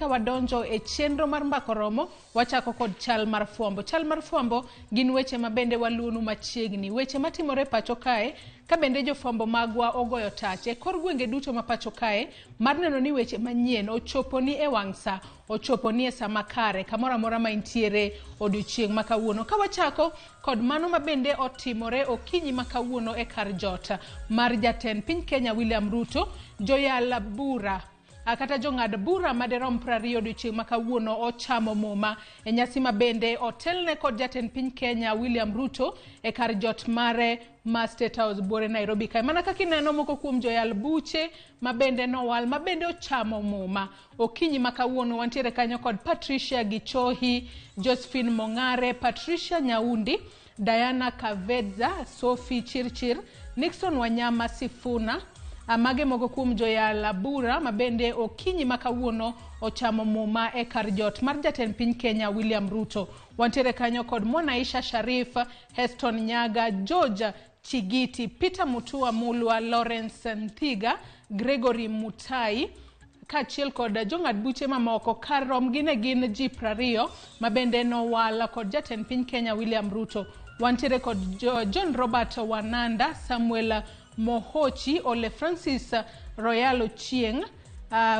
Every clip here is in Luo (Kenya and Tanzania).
Ka wadonjo e chenro mar mbako romo, wachako kod chal mar fwambo. Chal mar fwambo gin weche ma bende waluonu machiegni, weche matimore pacho kae, ka bende jofwambo magwa ogoyo tach e kor gwenge duto ma pacho kae mar neno ni weche manyien ochoponi e wang' sa, ochoponi e sa makare, kamoro amora ma intiere odiochieng' ma kawuono. Ka wachako kod mano ma bende otimore okinyi ma kawuono e kar jot mar jatend piny Kenya William Ruto, joyal bura kata jong'ad bura maderom 20 odiochieng' ma kawuono ochamo muma e nyasi ma bende otelne kod jatend piny Kenya William Ruto e kar jot mare ma State House buore Nairobi kae. Mana kaka ineno moko kuom joyal buche ma bende nowal ma bende ochamo muma okinyi ma kawuono, wantiere kanyo kod Patricia Gichohi, Josephine Mong'are, Patricia Nyaundi, Diana Kavedza, Sophie Chirchir, Nixon Wanyama Sifuna. Mage moko kuom joyal bura ma bende okinyi ma kawuono ochamo muma e kar jot mar jatend piny Kenya William Ruto. Wantiere kanyo kod Mwanaisha Sharif, Heston Nyaga, George Chigiti, Peter Mutua Mulwa, Lawrence Nthiga, Gregory Mutai kaachiel kod jong'ad buche mamoko. Kar romgi ne gin ji 20 ma bende nowal kod jatend piny Kenya William Ruto. Wantiere kod John Robert Wananda, Samuel Mohochi, Ole Francis Royal Ochieng,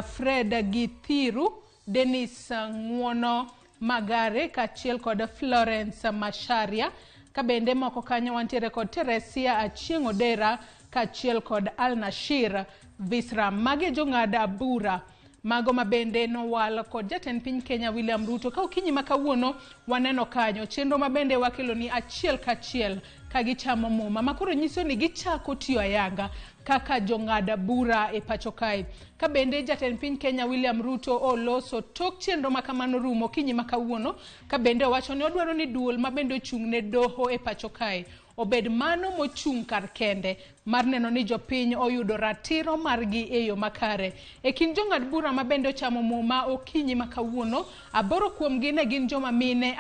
Fred Githiru, Dennis Ng'uono Magare kaachiel kod Florence Masharia. Ka bende moko kanyo wantiere kod Teresia Achieng' Odera kaachiel kod Al Nashir Visram. Magi jong'ad bura mago ma bende nowal kod jatend piny Kenya William Ruto. Ka okinyi ma kawuono waneno kanyo chenro ma bende wakelo ni achiel kachiel ka gichamo muma ma koro nyiso ni gichako tiyo ayanga kaka jong'ad bura e pacho kae. Ka bende jatend piny Kenya William Ruto oloso tok chenro ma kamano rumo okinyi ma kawuono, ka bende owacho ni odwaro ni duol ma bende ochung' ne doho e pacho kae obed mano mochung' kar kende mar neno ni jopiny oyudo ratiro margi e yo makare. E kind jong'ad bura ma bende ochamo muma okinyi ma kawuono, aboro kuomgi ne gin joma mine.